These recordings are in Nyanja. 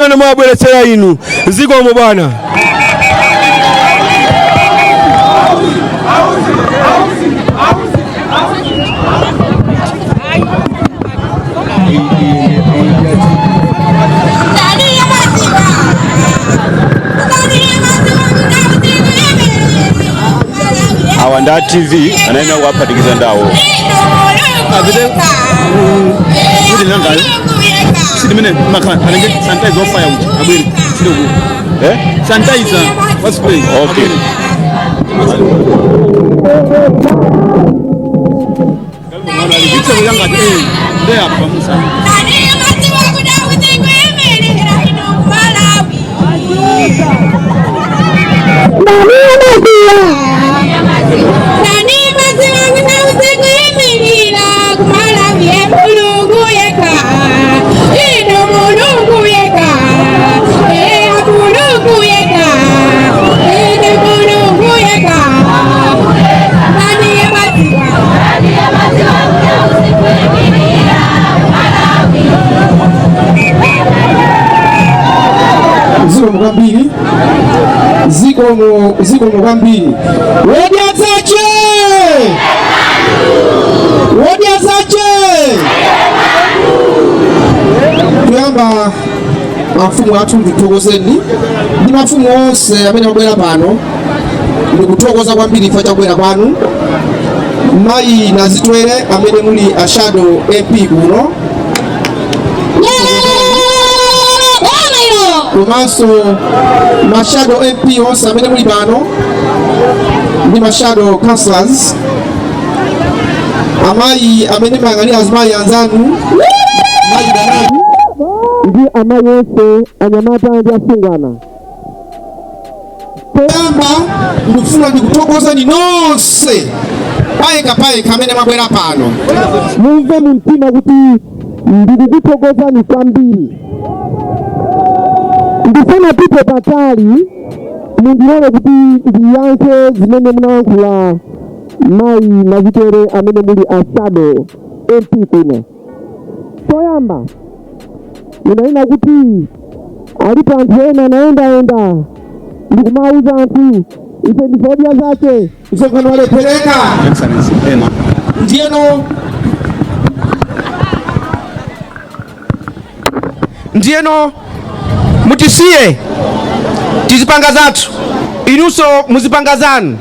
Amene mwabweretsera inu, zikomo bwana. Awa nda TV anayenera kuwaphatikiza ndawo. Apite kuti nangayo siti mene makhala anenge sanitizer ofire uja abwere sile ku Eh? Sanitizer wa spray. Okay. Chitseko changati nde apa pamusa. Zikomo kwambiri, zikomo, zikomo kwambiri. Wodya zache, wodya zache. Kuyamba mafumu athu, ndikuthokozeni ndi mafumu onse amene abwera pano. Ndikuthokoza kwambiri chifukwa chakubwera kwanu. Mayi Nazitwere amene muli a shadow MP kuno, komanso ma shadow MP onse amene muli pano ndi ma shadow councillors, amayi amene mayang'anira azimayi anzanu, mayi Danani, ndi amayi onse, anyamata ndi asungwana. Poyamba ndikufuna ndikuthokozeni nonse payekha payekha amene mwabwera pano. Mumve mu mtima kuti ndikukuthokozani kwambiri. Ndisanapite patali, mundilole kuti ndiyankhe zimene munayankhula, mayi Nazitere amene muli a shadow MP kuno. Choyamba, munanena kuti alipo anthu ena anayendayenda ndikumawuza anthu ife ndife Odya Zake. Msonkhano walephereka. Excellency ena. Ndiyeno mutisiye tizipanga zathu, inunso muzipanga zanu.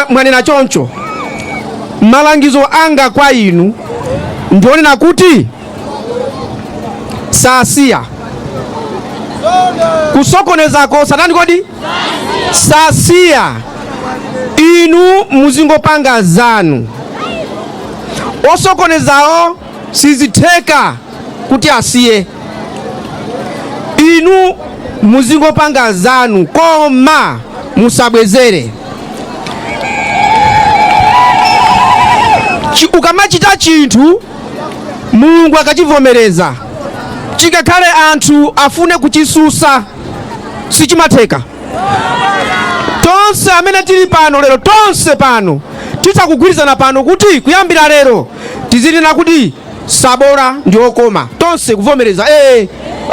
Mwanena choncho. Malangizo anga kwa inu ndionena kuti sasiya kusokonezako. Satani kodi sasiya? Inu muzingopanga zanu, osokonezawo sizitheka kuti asiye. Inu muzingopanga zanu, koma musabwezere. Ukamachita chinthu, Mulungu akachivomereza, chikakhale anthu afune kuchisusa, sichimatheka. Tonse amene tili pano lero, tonse pano titakugwirizana pano kuti kuyambira lero tizinena kuti sabola ndi okoma, tonse kuvomereza,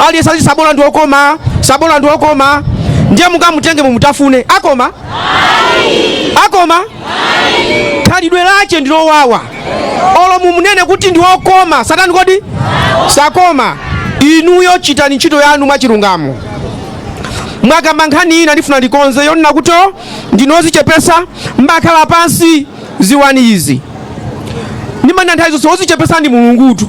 aliyense ati sabola ndi okoma, sabola ndi okoma, ndiye mukamutenge mumutafune, akoma? Akoma? Khalidwe lache ndi lowawa. Olo mumunene kuti ndi okoma, satani kodi sakoma? Inuyo chitani ntchito yanu mwachilungamo. Mwakamba nkhani ina, ndifuna ndikonze, yonena kuti ndinozichepesa, mbakhala pansi. Ziwani izi, ndimanena nthawi zonse, wozichepesa ndi Mulungutu,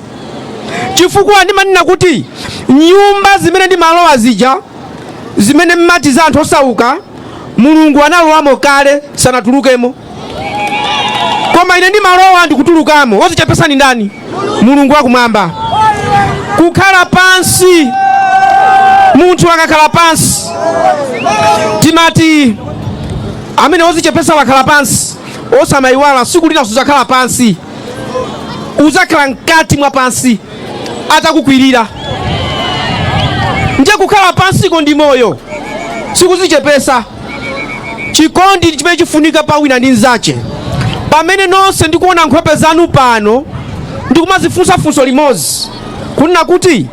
chifukwa ndimanena kuti nyumba zimene ndimalowa zija, zimene mmati za anthu osauka, Mulungu analowamo kale, sanatulukemo, koma ine ndimalowa ndikutulukamo. Wozichepesa ndi ndani? Mulungu wakumwamba. Kukhala pansi, munthu akakhala pansi timati amene wozichepesa wakhala pansi. Osamayiwala, siku lina suzakhala pansi, uzakhala mkati mwa pansi atakukwirira. Ndiye kukhala pansiko ndi moyo, sikuzichepesa. Chikondi ndi chimene chifunika pa wina ndi mnzache. Pamene nonse ndikuona nkhope zanu pano, ndikumazifunsa funso limodzi kunena kuti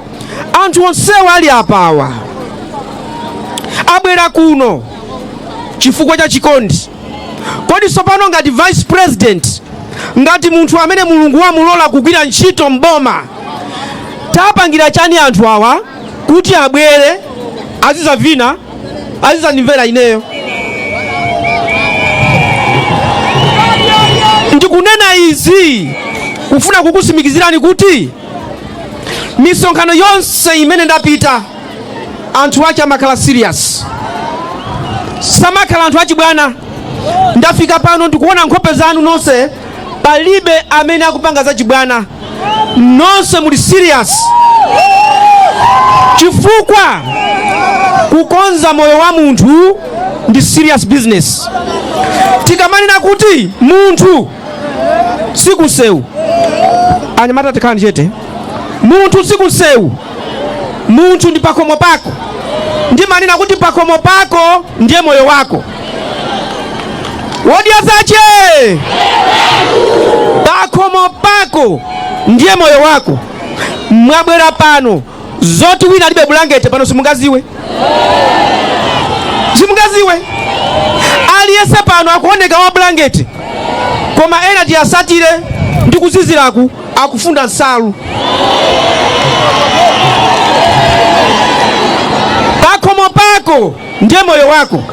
Anthu onsewa ali apawa abwera kuno chifukwa cha chikondi. Kodi tsopano ngati vice president, ngati munthu amene Mulungu wamulola kugwira ntchito mboma, tapangira chani anthu awa kuti abwere azizavina, azizandimvera ineyo? Ndikunena izi kufuna kukusimikizirani kuti misonkhano yonse imene ndapita, anthu ache amakhala serious, samakhala anthu achibwana. Ndafika pano, ndikuona nkhope zanu nonse, palibe amene akupanga zachibwana, nonse muli serious, chifukwa kukonza moyo wa munthu ndi serious business. Tikamanena kuti munthu sikunsewu, anyamata tikhalani chete, munthu sikunsewu, munthu ndi pakhomo pako. Ndimanena kuti pakhomo pako ndiye moyo wako. Wodya zache, pakhomo pako ndiye moyo wako. Mwabwera pano, zoti wina alibe bulangete pano simungaziwe, simungaziwe. Aliyense pano akuoneka wa bulangete, koma ena tiyasatire ndi kuziziraku akufunda nsalu. Pakhomo pako ndiye moyo wako.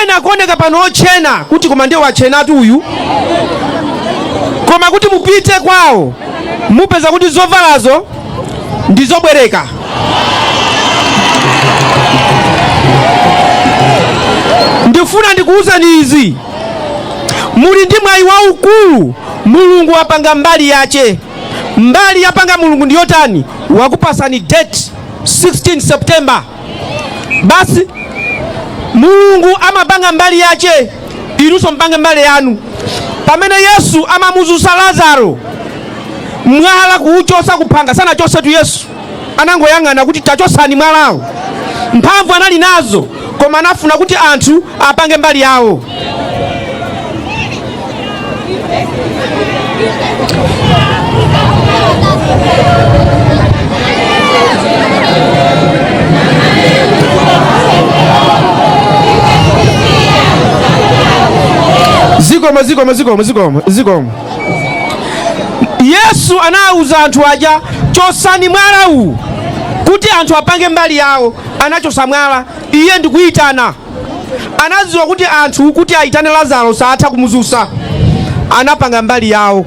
Ena akuoneka pano otchena kuti koma ndiye wachenatu uyu, koma kuti mupite kwawo mupeza kuti zovalazo ndi zobwereka. Ndifuna ndikuwuzani izi, muli ndi mwayi waukulu. Mulungu wapanga mbali yache. Mbali yapanga Mulungu ndiyotani? Wakupasani date 16 September basi. Mulungu amapanga mbali yache, inunso mpange mbali yanu. Pamene Yesu amamuzusa Lazaro, mwala kuuchosa kuphanga sanachosetu. Yesu anangoyang'ana kuti tachosani mwalawo. Mphamvu anali nazo, koma anafuna kuti anthu apange mbali yawo. Zikomo, zikomo, zikomo, zikomo, zikomo. Yesu anawuza anthu aja, "Chosani mwala uwu," kuti anthu apange mbali yawo. Anachosa mwala, iye ndikuyitana. Anadziwa kuti anthu kuti ayitane Lazaro satha kumuzusa. Anapanga mbali yawo,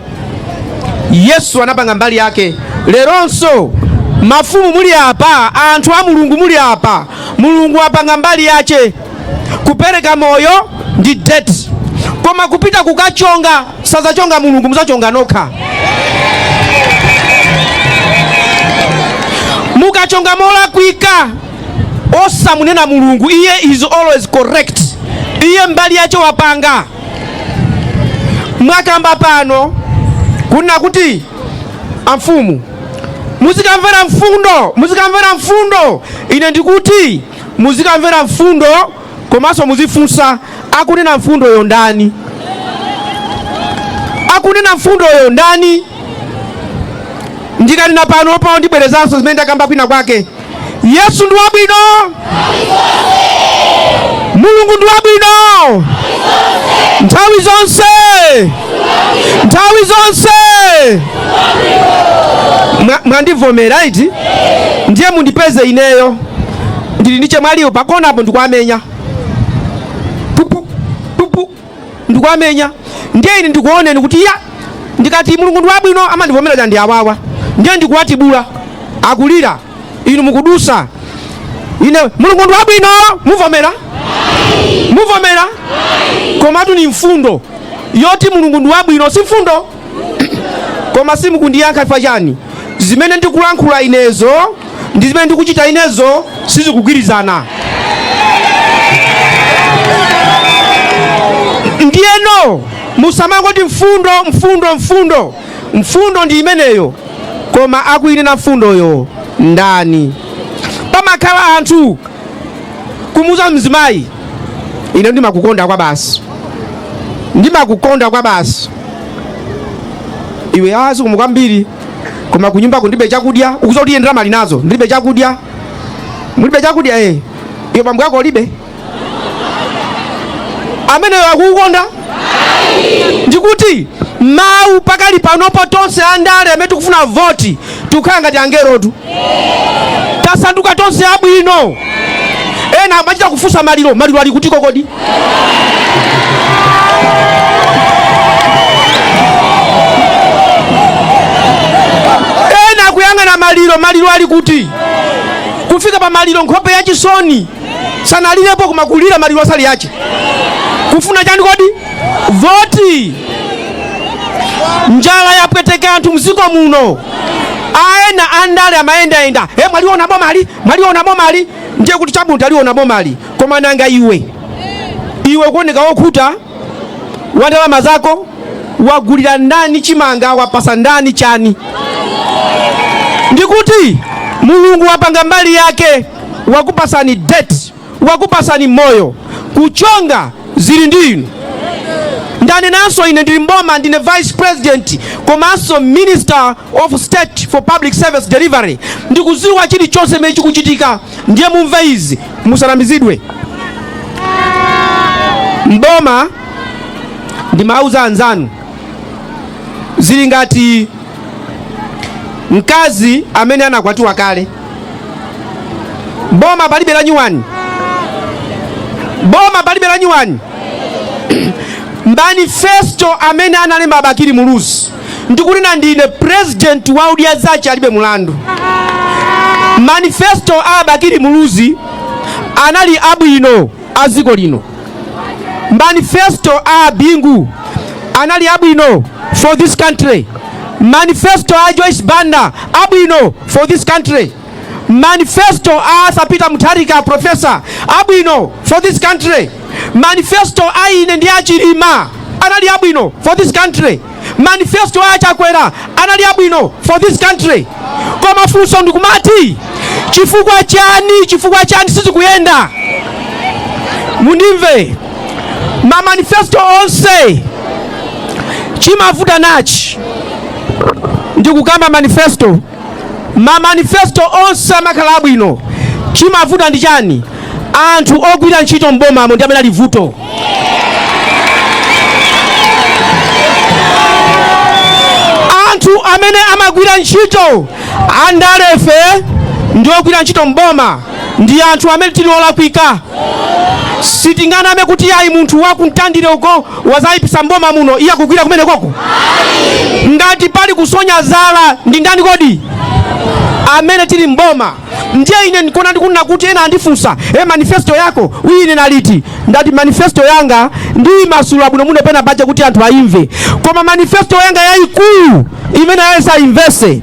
Yesu anapanga mbali yake. Leronso mafumu muli apa, anthu a Mulungu muli apa, Mulungu apanga mbali yache. Kupereka moyo ndi date, koma kupita kukachonga sazachonga Mulungu, muzachonga nokha. Mukachonga molakwika, osamunena Mulungu, iye is always correct. Iye mbali yache wapanga. Mwakamba pano kunena kuti amfumu muzikamvera mfundo, muzikamvera mfundo. Ine ndikuti muzikamvera mfundo, komanso muzifunsa akunena mfundoyo ndani, akunena mfundoyo ndani. Ndikanena pano pawo, ndibwerezanso zimene ndakamba kwina kwake. Yesu ndi wabwino, Mulungu ndi wabwino nthawi zonse, nthawi zonse. Mwandivomera iti? Ndiye mundipeze ineyo ndili ndi chemwaliwo pakonapo, ndikuamenya pupu pupu, ndikuamenya. Ndiye ine ndikuoneni kuti ya ndikati Mulungu ndi wabwino amandivomera cha ndi awawa. Ndiye ndikuwatibula, akulira, inu mukudusa. Ine Mulungu ndi wabwino, muvomera? Muvomera? Komatu ni mfundo yoti Mulungu ndi wabwino, si mfundo? Koma simukundiyankha chifukwa chani? Zimene ndikulankhula inezo ndi zimene ndikuchita inezo sizikugwirizana. Ndiyeno musamangoti mfundo, mfundo, mfundo. Mfundo ndi imeneyo, koma akuyinena mfundoyo ndani? Pamakhala anthu kumuza mzimayi, "Ine ndimakukonda kwa basi, ndimakukonda kwa basi iwe." Azi kumu kwambiri. Koma kunyumbako ndilibe chakudya. Ukuza kuti iye ndalama ali nazo, ndilibe chakudya. Mulibe chakudya? Eh, iyo bambo yako ulibe ameneyo akukukonda. Ndikuti mawu pakali panopo, tonse andale amene tikufuna voti tikukhala ngati angelotu, tasanduka tonse abwino. Ena amachita kufunsa maliro, maliro ali kutiko kodi? Ena akuyang'ana maliro, maliro ali kuti? Kufika pa maliro nkhope yachisoni, sanalirepo koma kulira maliro asali ache. Kufuna chani kodi? Voti. Njala yapweteka anthu mdziko muno. Aena andale amayendayenda, e, mwaliona bomali, mwaliona bomali. Ndiye kuti chabwino, aliona bomali, koma nanga iwe, iwe kuoneka wokhuta wa ndalama zako, wagulira ndani chimanga? Wapasa ndani chani? Ndikuti Mulungu wapanga mbali yake, wakupasani date, wakupasani moyo, kuchonga zili ndi inu. Ndanenanso, ine ndili mboma, ndine vice president komanso Minister of State for Public Service Delivery. Ndikuziwa chilichonse chimene chikuchitika. Ndiye mumve izi, musanamizidwe. Mboma, ndimauza anzanu, zili ngati mkazi amene anakwatiwa kale. Boma palibe la nyuwani, boma palibe la nyuwani. Manifesto amene analemba Bakili Muluzi, ndikunena ndine president wa Odya Zake Alibe Mulandu, manifesto a Bakili Muluzi anali abwino a dziko lino. Manifesto a Bingu anali abwino for this country. Manifesto a Joyce Banda abwino for this country. Manifesto a Arthur Peter Mutharika, professor, abwino for this country. Manifesto a ine ndi achilima anali abwino for this country. Manifesto a Chakwera anali abwino for this country. Koma funso ndikumati, chifukwa chani, chifukwa chani sizikuyenda? Mundimve, ma manifesto onse chimavuta nachi, ndikukamba manifesto, ma manifesto onse amakhala abwino. Chimavuta ndi chani? Anthu ogwira ntchito mbomamo ndi amene ali vuto. Anthu amene amagwira ntchito, andalefe ndi ogwira ntchito mboma, ndi anthu amene tili olakwika. Sitinganame kuti ayi, munthu wakumtandire uko wazayipisa mboma muno. Iye akugwira kumene koko? Ngati pali kusonya zala ndi ndani kodi? Amene tili mboma. Ndiye ine ndikuona, ndikunena kuti ena andifunsa, "E, manifesto yako uyine naliti?" Ndati manifesto yanga ndiyimasula bwino muno pena paja kuti anthu ayimve, koma manifesto yanga yayikulu imene ayesa ayimvese,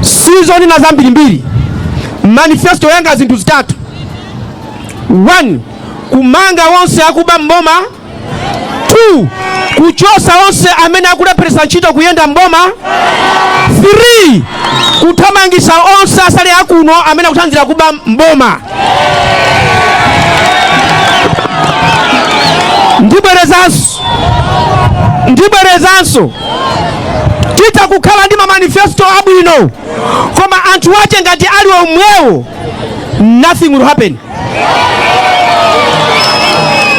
sizonena zambirimbiri. Manifesto yanga zinthu zitatu: 1, kumanga onse akuba mboma; 2, kuchosa onse amene akulepheresa ntchito kuyenda mboma; 3, kuthamangisa onse asale akuno amene akuthandizira kuba mboma. Ndibwerezanso, ndibwerezanso, titha kukhala ndi mamanifesto abwino, koma anthu ache ngati ali omwewo, nothing will happen.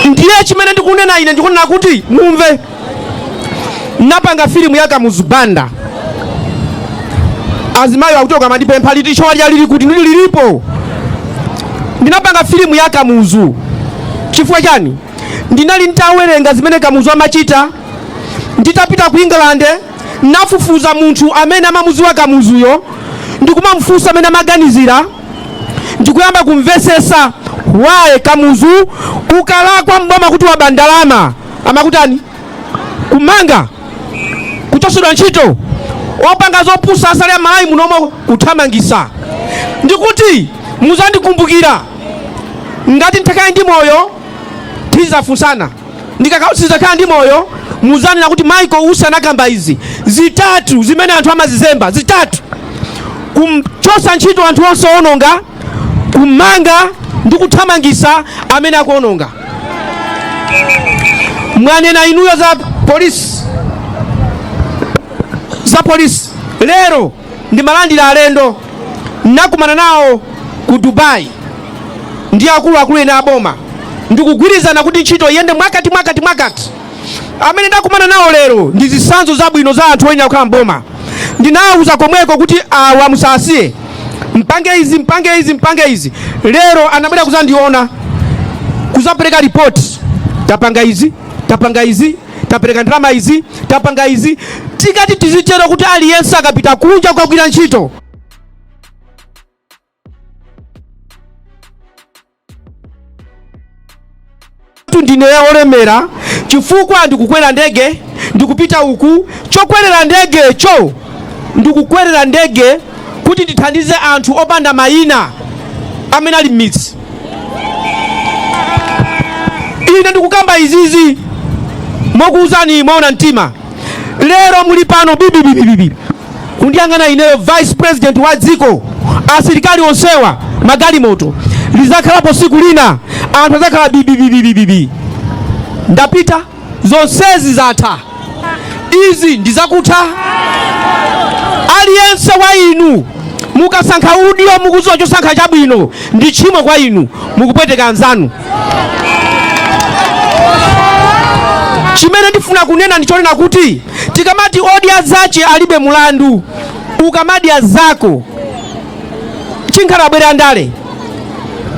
Ndiye chimene ndikunena ine, ndikunena kuti mumve, napanga filimu ya Kamuzu Banda. Azimayi akuchoka amandipempha, "Liti chowalya lili kuti?" Ndili lilipo. Ndinapanga filimu ya Kamuzu chifukwa chani? Ndinali nditawerenga zimene Kamuzu amachita. Nditapita ku England, nafufuza munthu amene amamuziwa Kamuzuyo, ndikumamufunsa amene amaganizira, ndikuyamba kumvesesa why Kamuzu ukalakwa mboma kuti waba ndalama amakutani? Kumanga, kuchosedwa ntchito, opanga zopusa asale amalawi munomo kuthamangisa. Ndikuti muzandikumbukira ngati nthakayi ndi moyo, tizafunsana. Ndikakhala sizakhala ndi moyo, muzanena kuti Michael Usi anakamba izi zitatu zimene anthu amazizemba zitatu: kumchosa ntchito anthu onse owononga, kumanga ndi kuthamangisa amene akuononga. Mwanena inuyo za polisi, za polisi lero. Ndimalandira alendo, nakumana nawo ku Dubai ndi akuluakulu ena aboma, ndikugwirizana kuti ntchito iyende mwakati mwakati mwakati. Amene ndakumana nawo lero ndi zitsanzo zabwino za anthu oyenera kukhala mboma. Ndinawuza komweko kuti awa musasiye, mpange izi, mpange izi, mpange izi. Lero anabwera kuzandiona, kuzapereka ripoti: tapanga izi, tapanga izi, tapereka ndalama izi, tapanga izi. Tikati tizitero kuti aliyense akapita kunja kukagwira ntchito, ndine olemera chifukwa ndikukwera ndege, ndikupita uku. Chokwerera ndegecho, ndikukwerera ndege kuti ndithandize anthu opanda mayina amene ali m'midzi. Ine ndikukamba izizi mokuwuzani mwaona mtima. Lero muli pano bibibibibi kundiyang'ana ineyo, vice president wa dziko, asilikali onsewa, magalimoto. Lizakhalapo siku lina anthu azakhala bibibibibibi, ndapita, zonsezi zatha, izi ndi zakutha. Aliyense wa inu mukasankha udyo, mukudziwa chosankha chabwino, ndi tchimo kwa inu, mukupweteka anzanu. Chimene ndifuna kunena ndichonena kuti tikamati odya zache alibe mulandu, ukamadya zako chinkhala abwere andale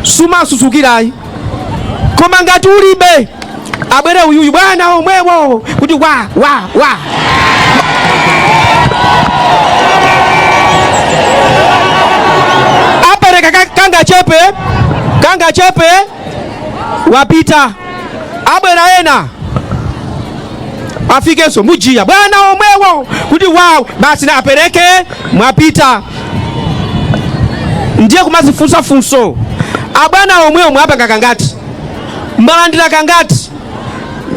sumasusukirayi, koma ngati ulibe, abwere uyuyu bwana omwewo kuti wa wa wa. Apereka kangachepe kangachepe, wapita. Abwera ena, afikenso mujiya bwana omwewo kuti waw, basi na apereke, mwapita. Ndiye kumazifunsa funso: abwana omwewo mwapanga kangati? Mwalandira kangati?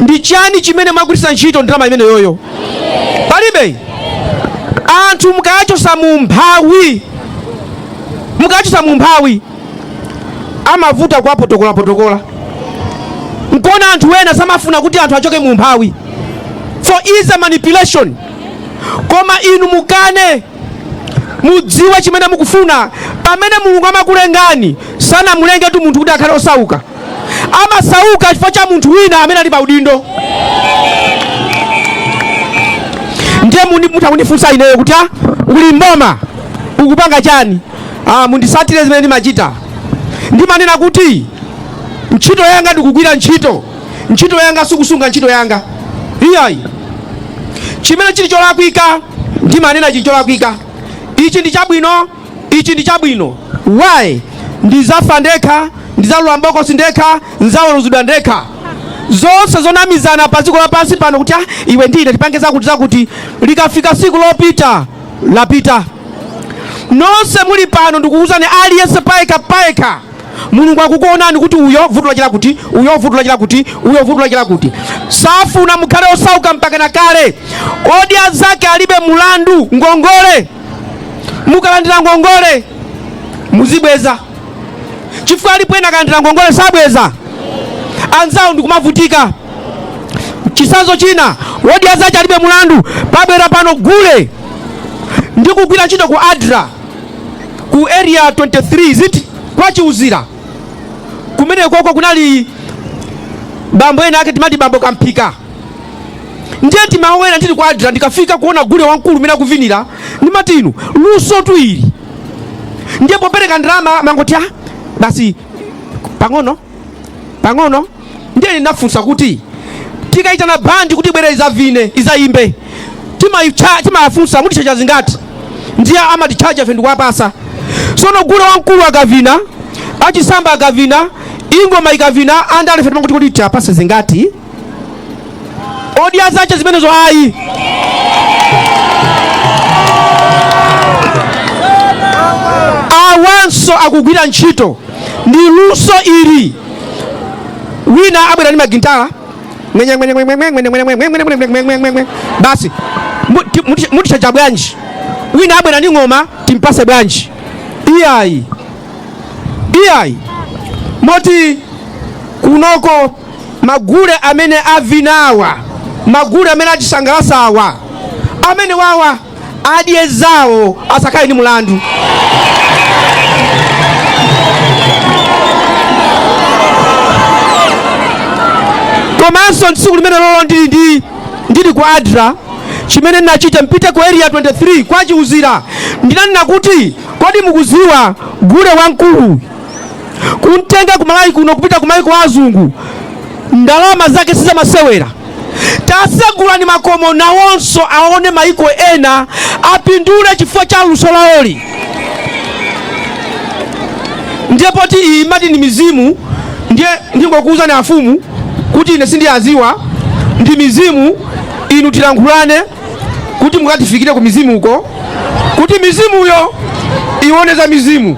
Ndi chani chimene mwagwiritsa ntchito ndalama imene yoyo? Palibe. Anthu mukachosa mu mphawi, mukachosa mu mphawi, amavuta kuwapotokolapotokola. Nkuona anthu ena samafuna kuti anthu achoke mu mphawi for easy manipulation. Koma inu mukane, mudziwe chimene mukufuna. Pamene Mulungu amakulengani, sanamulengetu munthu kuti akhale osauka. Amasauka chifukwa cha munthu wina amene ali pa udindo. Ndiye mutha kundifunsa ineyo kuti, "Ah, uli mboma, ukupanga chani?" Ah, mundisatire zimene ndimachita. Ndimanena kuti ntchito yanga ndikugwira ntchito. Ntchito yanga sikusunga ntchito yanga, iyayi. Chimene chili cholakwika ndimanena chili cholakwika, ichi ndi chabwino, ichi ndi chabwino. Why? Ndizafa ndekha, ndizalowa mbokosi ndekha, nzaweruzidwa ndekha. Zonse zonamizana pa dziko lapansi pano kuti, "Ah, iwe ndine tipange zakuti zakuti," likafika siku lopita, lapita. Nonse muli pano, ndikuwuzani, aliyense payekha payekha, Mulungu akukuonani kuti uyo vuto lachira kuti, uyo vuto lachira kuti, uyo vuto lachira kuti. Safuna mukhale osauka mpaka na kale. Odya zake alibe mulandu. Ngongole, mukalandira ngongole muzibweza, chifukwa alipo ena akalandira ngongole sabweza, anzawo ndikumavutika. Chitsanzo china, wodya zache alibe mulandu. Pabwera pano gule ndikugwira ntchito ku ADRA ku Area 23 ziti kwa Chiuzira kumene koko kunali bambo ena ake, timati bambo Kamphika. Ndiye timawera ndili ku ADRA, ndikafika kuona gule wamkulu umene akuvinira, ndimati, "Inu, luso tu ili." Ndiye popereka ndalama mangoti, "Ah, basi pang'ono pang'ono." Ndiye ndinafunsa kuti tikayitana bandi kuti ibwere izavine, izayimbe, timafunsa mutichaja zingati? Ndiye amatichaja, ife ndikuwapasa. Sono gule wamkulu akavina, achisamba akavina, ingoma ikavina, andale ife timanguti kuti tiapase zingati? Odya zache zimenezo ayi. Awanso akugwira ntchito, ndi luso ili. Wina abwera ndi magintala, basi mutichaja bwanji? Wina abwera ndi ng'oma, timpase bwanji? Iyayi, iyayi. Moti kunoko magule amene avinawa, magule amene atisangalasa awa, amene wawa Adye zawo, asakhale ndi mulandu. Komanso tsiku limene lolo ndili ku ADRA, chimene ndinachita, mpite ku Area 23 kwa Chiuzira, ndinanena kuti, kodi mukuziwa gule wamkulu kumtenga ku Malawi kuno kupita ku maiko azungu ndalama zake sizamasewera? Tasegulani makomo nawonso aone maiko ena, apindule chifukwa cha luso lawoli. Ndiye poti iyi mati ndi mizimu, ndiye ndingokuwuzani afumu kuti ine sindiyaziwa, ndi mizimu. Inu tilankhulane kuti mukatifikire ku mizimu uko, kuti mizimuyo ione za mizimu.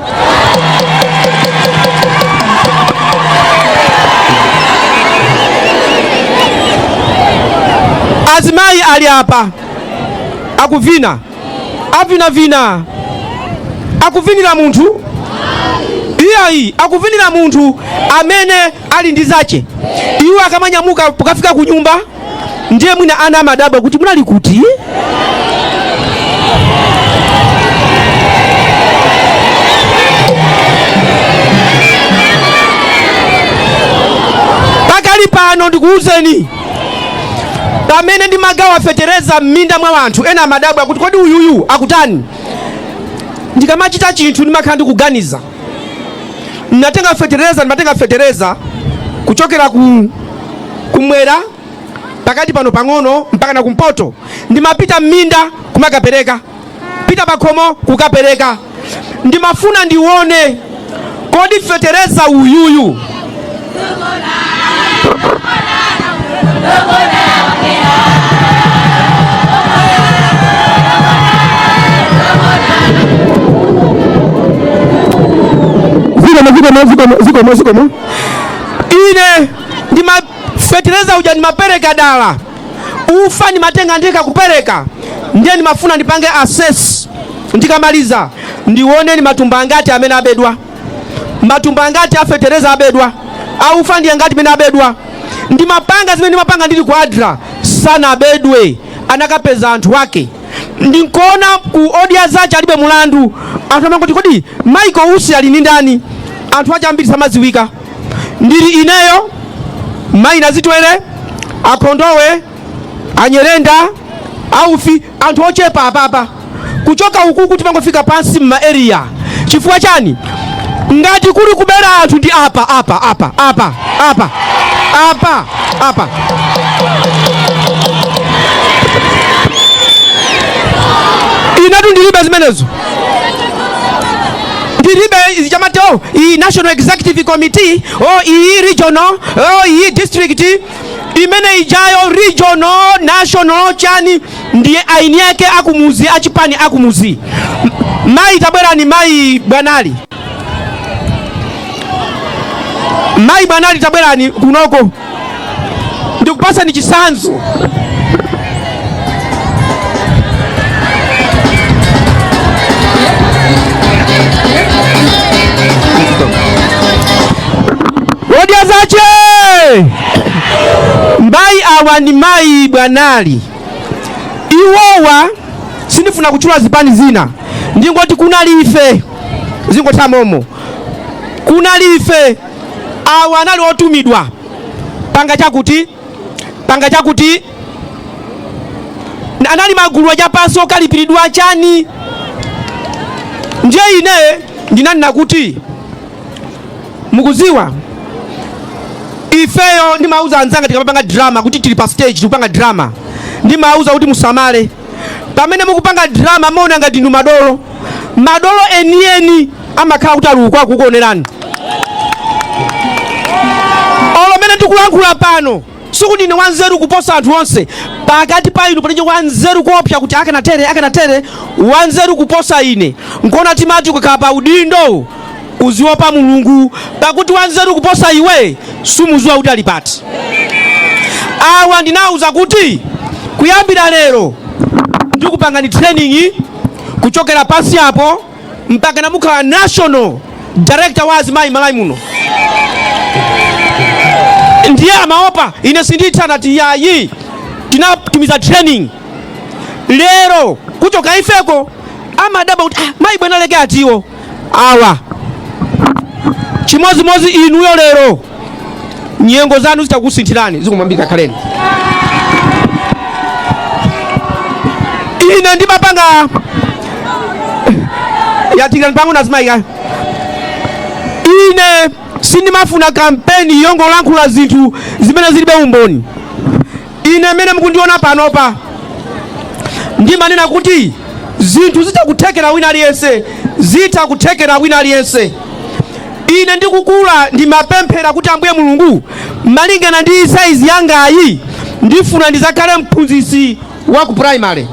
Azimayi ali apa akuvina, avinavina, akuvinira munthu iyayi, akuvinira munthu amene ali ndi zache. Iwo akamanyamuka pokafika ku nyumba, ndiye mwina ana amadabwa kuti munali kuti. Pakali pano ndikuwuzeni, pamene ndimagawa fetereza m'minda mwa anthu ena, amadabwa kuti kodi uyuyu akutani? Ndikamachita chinthu ndimakhala ndikuganiza. Natenga fetereza, ndimatenga fetereza kuchokera ku kumwera pakati pano pang'ono mpaka na kumpoto. Ndimapita m'minda kumakapereka, pita pakhomo kukapereka. Ndimafuna ndione, kodi fetereza uyuyu Zikomo, zikomo, zikomo, zikomo, zikomo. Ine ndimafetereza uja ndimapereka dala, ufa ndimatenga ndikakupereka. Ndiye ndimafuna ndipange assess, ndikamaliza ndione ni matumba angati amene abedwa, matumba angati afetereza abedwa, aufa ndiye angati amene abedwa. Ndimapanga zimene ndimapanga ndili ku ADRA, sanabedwe, anakapeza anthu ake. Ndinkuona ku Odya Zache Alibe Mulandu, anthu amangoti, kodi Michael Usi ali ndi ndani? Anthu ache ambiri samadziwika. Ndili ineyo, mayi Nazitwere, Akhondowe, Anyerenda, Aufi, anthu ochepa apapa. Kuchoka uku kuti pangofika pansi mma area. Chifukwa chani? Ngati kuli kubera anthu ndi apa, apa, apa, apa, apa, apa, apa. Inetu ndilibe zimenezo, ndilibe izi chamateo iyi national executive committee o iyi regional o iyi district imene ijayo, regional, national, chani, ndiye aini yake akumuzi, achipani akumuzi. Mayi tabwerani, mayi Bwanali, mayi Bwanali, tabwerani kunoko, ndikupasani chisanzo. Odya Zache, mayi awa ndi mayi Bwanali. Iwowa sindifuna kutchula zipani zina, ndingoti kunali ife, zingotha momo. Kunali ife, awa anali otumidwa, panga chakuti, panga chakuti, anali magulu achapansi okalipiridwa chani. Ndiye ine ndinanena kuti mukuziwa ifeyo, ndimauza anzanga tikamapanga drama kuti tili pa stage tikupanga drama, ndimauza kuti musamale pamene mukupanga drama, maona ngati ndinu madolo. Madolo enieni amakhala kuti ali uko akukuonerani. Olo mene ndikulankhula pano, sikuti ine wanzeru kuposa anthu onse. Pakati pa inu palibe wanzeru kuopsa kuti akanatere, akanatere, wanzeru kuposa ine. Nkuona timati ukakhala pa udindo uziopa Mulungu, pakuti wanzeru kuposa iwe sumuziwa kuti ali pati. Awa ndinawuza kuti kuyambira lero ndikupangani training kuchokera pansi apo mpaka namukhala national director wa azimayi Malawi muno. Ndiye amaopa, ine sinditha, nati yayi. Tinatumiza training. Lero kuchoka ifeko amadabwa kuti ah, mayi bwana leke atiwo awa. Chimodzimodzi inuyo lero nyengo zanu zitakusinthirani zikumwambika khaleni. Ine ndimapanga yatikirani pang'ono azimayi. Ine sindimafuna kampeni yongolankhula zinthu zimene zilibe umboni. Ine mmene mukundiona panopa ndimanena kuti zinthu zitha kuthekera wina aliyense, zitha kuthekera wina aliyense. Ine ndikukula ndimapemphera kuti Ambuye Mulungu, malingana ndi saizi yangayi, ndifuna ndizakhale mphunzitsi wa ku primary.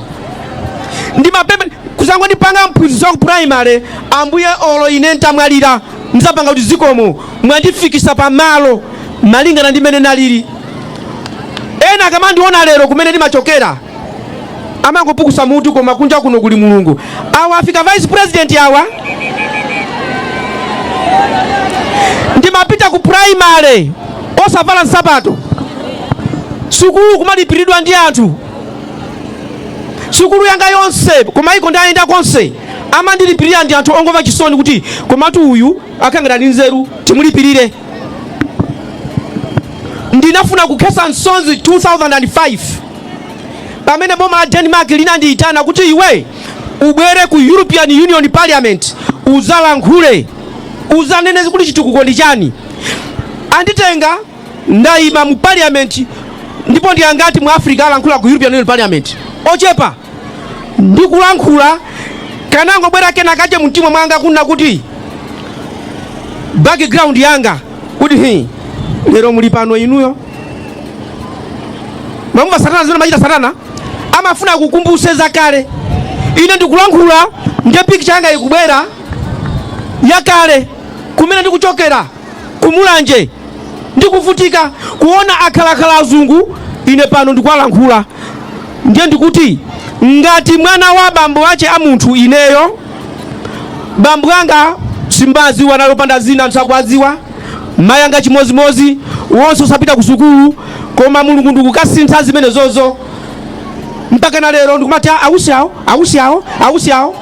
Ndimapemphera kuzangondipanga mphunzitsi wa ku primary, Ambuye olo ine ntamwalira ndizapanga kuti zikomo mwandifikisa pamalo malingana ndi mmene nalili. Ena akamandiona lero kumene ndimachokera amangopukusa mutu, koma kunja kuno kuli Mulungu. Awa afika vice president awa. Ndimapita ku primary osavala nsapato, sukulu kumalipiridwa ndi anthu. Sukulu yanga yonse kumaiko ndayenda konse amandilipirira ndi anthu ongomva chisoni kuti komatu uyu akangana ndi nzeru timulipirire. Ndinafuna kukhetsa msozi 2005 pamene boma la Denmark linandiyitana kuti iwe ubwere ku European Union Parliament uzalankhule, uzanene kuti chitukuko ndi chani. Anditenga ndayima mu parliament, ndipo ndi angati mu Africa alankhula ku European Union Parliament? Ochepa. Ndikulankhula kanangobwera kena kache mumtima mwanga kunena kuti background yanga kuti hi lero muli pano inuyo. Mwamva satana zimene amachita satana amafuna kukumbuse zakale. Ine ndikulankhula ndiye picture yanga ikubwera yakale kumene ndikuchokera kumulanje ndikuvutika kuona akhalakhala azungu, ine pano ndikuwalankhula. Ndiye ndikuti ngati mwana wa bambo ache a munthu ineyo bambo anga simbaziwa nalopanda zina nsakuwaziwa, mayi anga chimozimozi, wonse osapita ku sukulu, koma Mulungu ndikukasintha zimene zozo mpaka na lero ndikumati ausi awo ausi awo ausi awo.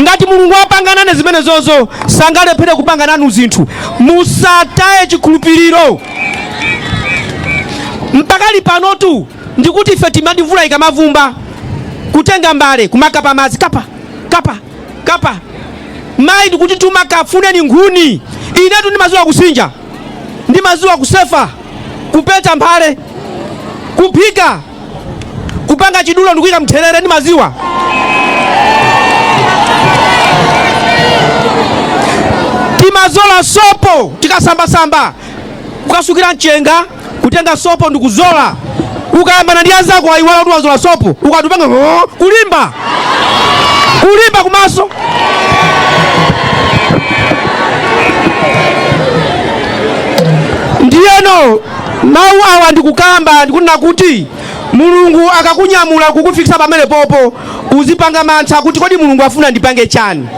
Ngati Mulungu apanga nane zimene zozo sangalephere kupanga nanu zinthu. Musataye chikhulupiriro. Mpakali panotu ndikuti ife timati mvula ikamavumba kutenga mbale kumakapa madzi kapa kapa kapa, mayi ndikuti tuma kafuneni nkhuni. Inetu ndimaziwa kusinja, ndimaziwa kusefa, kupeta mphale, kuphika, kupanga chidulo ndikuyika mtherere, ndimaziwa. Timazola sopo tikasambasamba, kukasukira mchenga, kutenga sopo ndikuzola. Ukayambana ndi anzako ayiwala kuti wazola sopo, ukatupanga kulimba kulimba kumaso. Ndiyeno mawu awa ndikukamba ndikunena kuti Mulungu akakunyamula kukufikisa pamene popo uzipanga mantha kuti kodi Mulungu afuna ndipange chani.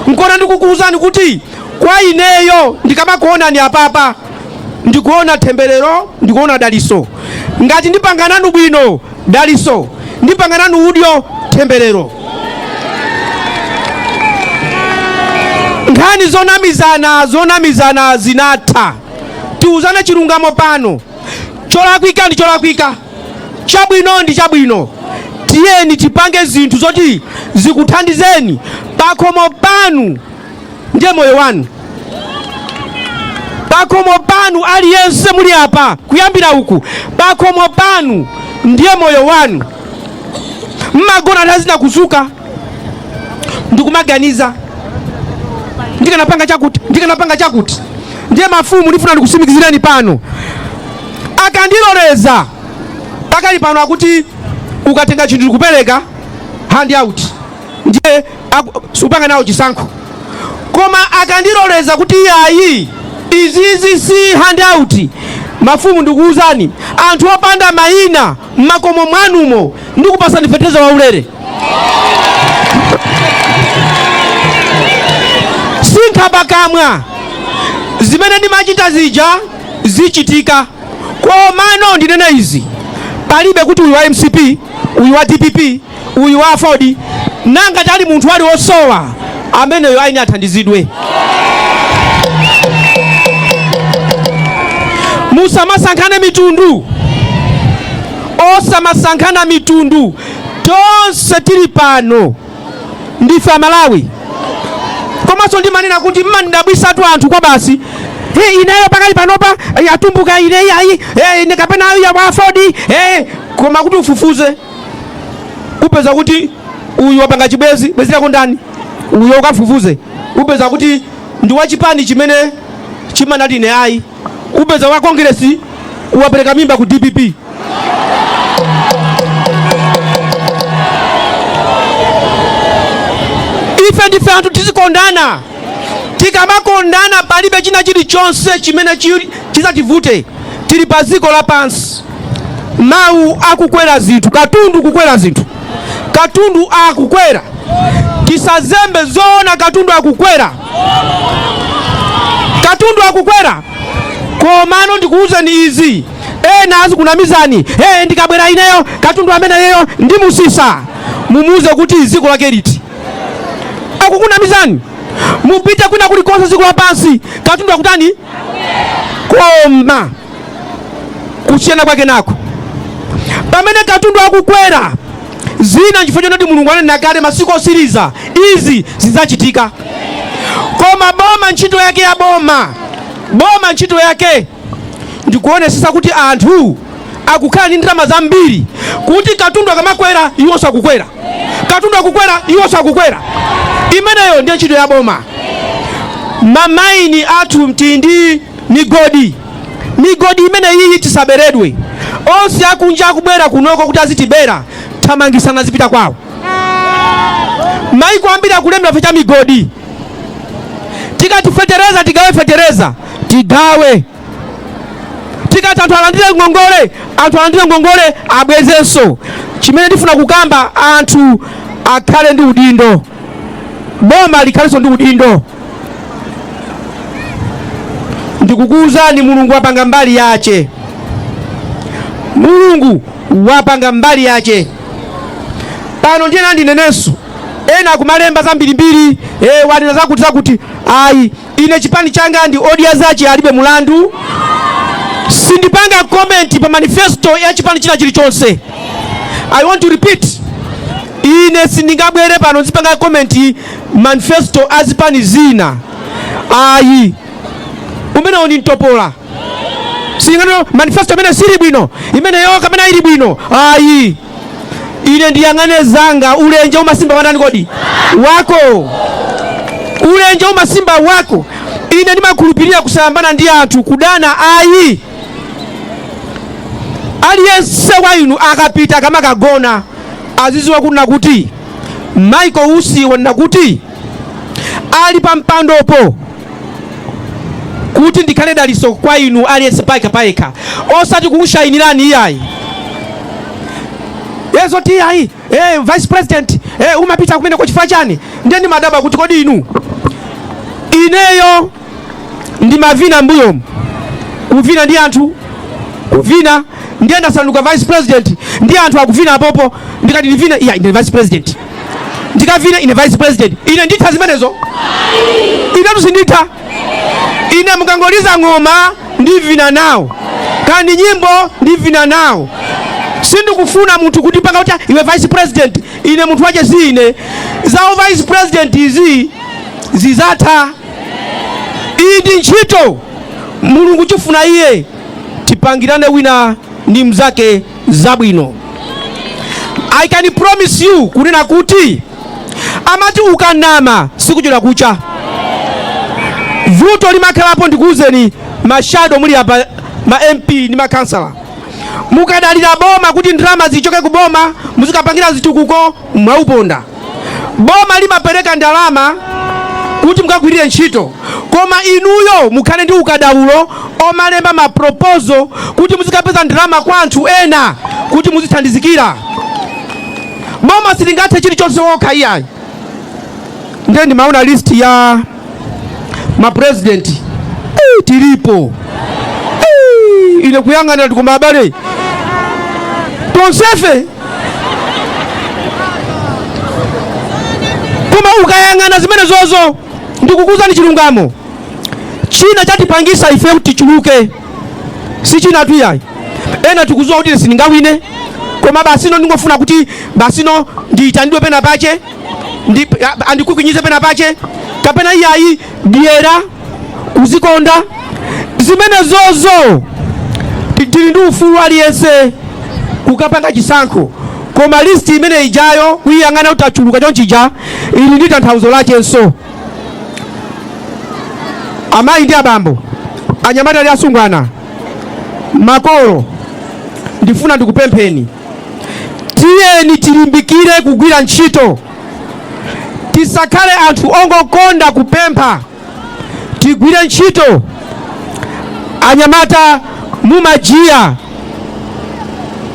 Nkona ndikukuwuzani kuti kwa ineyo ndikamakuonani apapa ndikuona temberero, ndikuona daliso. Ngati ndipanga nanu bwino daliso, ndipanga nanu udyo temberero. Nkhani zonamizana zonamizana zinatha. Tiuzane chilungamo pano, cholakwika ndi cholakwika, chabwino ndi chabwino. Tiyeni tipange zinthu zoti zikuthandizeni pakhomo panu, ndiye moyo wanu pakhomo panu. Aliyense muli apa kuyambira uku, pakhomo panu ndiye moyo wanu. Mmagona nthawi zina kuzuka ndikumaganiza ndikanapanga chakuti, ndikanapanga chakuti. Ndiye mafumu ndifuna ndikusimikizireni pano, akandiloleza pakali pano akuti ukatenga chinthu ndikupereka hand out, ndiye supanga nawo chisankho. Koma akandiloleza kuti yayi izizi si hand out, mafumu ndikuwuzani, anthu opanda mayina mmakomo mwanumo ndikupasani fetereza waulere. Sinkhapakamwa, zimene ndimachita zija zichitika. Komano ndinene izi, palibe kuti uyu wa MCP, Uyu wa DPP, uyu wa AFORD, nanga tali munthu ali wosowa ameneyo aini athandizidwe. Musamasankhane mitundu, osamasankhana mitundu. Tonse tili pano ndife Amalawi. Komanso ndimanena kuti mmandidabwisatu anthu kwa basi. Hey, ineyo pakali panopa atumbuka ine ayi, ine kapena ayi wa AFORD, koma kuti ufufuze upeza kuti uyu wapanga chibwezi, bwezi lako ndani? Uyo ukafufuze upeza kuti ndi wachipani chimene chimanati ine ayi. Upeza wa Kongresi uwapereka mimba ku DPP. Ife ndife anthu, tizikondana. Tikamakondana palibe china chilichonse chimene chizativute. Tili pa dziko lapansi, mawu akukwera zinthu, katundu kukwera zinthu, katundu akukwera. Tisazembe zoona, katundu akukwera, katundu akukwera. Komano ndikuwuzeni izi, ena azikunamizani, hey, ndikabwera ineyo katundu ameneyo ndimusisa. Mumuuze kuti dziko lake liti akukunamizani. Mupite kwina kulikonse dziko lapansi, katundu akutani? Koma kusiyana kwake nako, pamene katundu akukwera zina nchifukwa chonoti Mulungu ananena kale masiku osiriza izi zidzachitika. Koma boma, ntchito yake ya boma, boma ntchito yake ndikuonesesa kuti anthu akukhala ndi ndalama zambiri, kuti katundu akamakwera iwonso akukwera, katundu akukwera iwonso akukwera. Imeneyo ndiyo ntchito ya boma. Mamaini athu tili ndi migodi, migodi imene iyi tisaberedwe. Onse akunja akubwera kunoko kuti azitibera, thamangisana zipita kwawo. Maiko ambiri akulemera cha migodi. Tikati fetereza tigawe, fetereza tigawe. Tikati anthu alandire ngongole, anthu alandire ngongole abwezenso. Chimene ndifuna kukamba, anthu akhale ndi udindo, boma likhalenso ndi udindo. Ndikukuwuzani, Mulungu wapanga mbali yache, Mulungu wapanga mbali yache pano. Ndiye ndinenenso, ena akumalemba zambirimbiri, wanena zakuti zakuti. Ayi, ine chipani changa ndi Odya Zake Alibe Mulandu. Sindipanga comment pa manifesto ya chipani china chilichonse. I want to repeat, ine sindingabwere pano nzipanga comment manifesto azipani zina, ayi. Umenewo ni mtopola. Singano manifesto imene sili bwino, imeneyo kapena ili bwino, ayi. Ine ndiyang'ane zanga. Ulenje umasimba wanani kodi? Wako. Ulenje umasimba wako. Ine ndimakhulupirira kusayambana ndi anthu, kudana ayi. Aliyense wa inu akapita akamakagona aziziwa kunena kuti Michael Usi wanena kuti ali pa mpandopo kuti ndikhale daliso kwa inu aliyense payekha payekha, osati kukushayinirani iyayi. Yezo ti ayi, vice president, umapita kumene kwa chifukwa chani? Ndiye ndimadabwa kuti kodi inu, ineyo ndimavina mbuyomu, kuvina ndi anthu kuvina, ndiye ndasanduka vice president, ndiye anthu akuvina apopo, ndikati ndivine, iya, ine vice president, ndikavina ine vice president, ine nditha zimenezo? Inetu sinditha. Ine mukangoliza ng'oma ndivina nawo, kandi nyimbo ndivina nawo. Sindikufuna munthu kuti panga kuti iwe vice president. Ine munthu wache si ine. Zawo vice president izi zizatha. Iyi ndi ntchito Mulungu chifuna iye tipangirane wina ndi mzake zabwino. I can promise you kunena kuti amati ukanama sikuchedwa kucha. Vuto limakhalapo, ndikuwuzeni, ma shadow muli apa, ma MP ndi makansala, mukadalira boma kuti ndalama zichoke ku boma muzikapangira zitukuko, mwauponda. Boma limapereka ndalama kuti mukagwirire ntchito, koma inuyo mukhale ndi ukadaulo omalemba ma proposal kuti muzikapeza ndalama kwa anthu ena kuti muzithandizikira. Boma silingathe chilichonse wokha, iyayi. Ndiye ndimaona list ya ma president, tilipo. Ine kuyang'anira tikoma, abale, tonsefe. Koma ukayang'ana zimene zozo, ndikukuuzani chilungamo, china chatipangisa ife kuti tichuluke si china tu yayi. Ena tikuziwa kuti sindingawine, koma basino ndingofuna kuti basino ndiyitanidwe pena pache, andikukinyize pena pache, kapena iyayi, dyera, kuzikonda, zimene zozo. Tili ndi ufulu aliyense kukapanga chisankho, koma list imene ijayo, kuyiyang'ana kuti achuluka chonchija, ili ndi tanthauzo lachenso. Amayi ndi abambo, anyamata ndi asungwana, makolo, ndifuna ndikupempheni, tiyeni tilimbikire kugwira ntchito. Tisakhale anthu ongokonda kupempha, tigwire ntchito. Anyamata, mumajiya,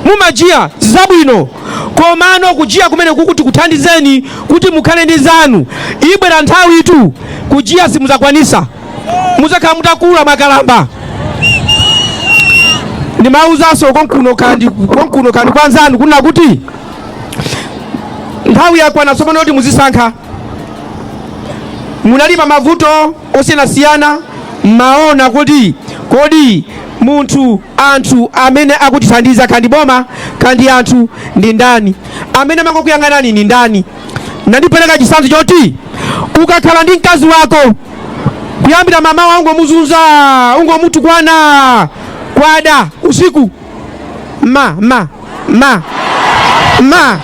mumajiya zabwino, komano kujiya kumene kukuti kuthandizeni kuti mukhale ndi zanu. Ibwera nthawi itu kujiya simudzakwanisa, muzakhala mutakula, mwakalamba. Ndimawuzanso konkuno kandi konkuno kandi kwa anzanu kunena kuti nthawi yakwana tsopano kuti muzisankha. Munali pa mavuto osiyanasiyana, mmaona kuti kodi munthu, anthu amene akutithandiza, kandi boma kandi anthu, ndi ndani? Amene amangokuyang'anani ndi ndani? Nandipereka chitsanzo choti ukakhala ndi mkazi wako, kuyambira mamawa ungomuzunza, ungomutukwana, kwada usiku, ma ma ma ma.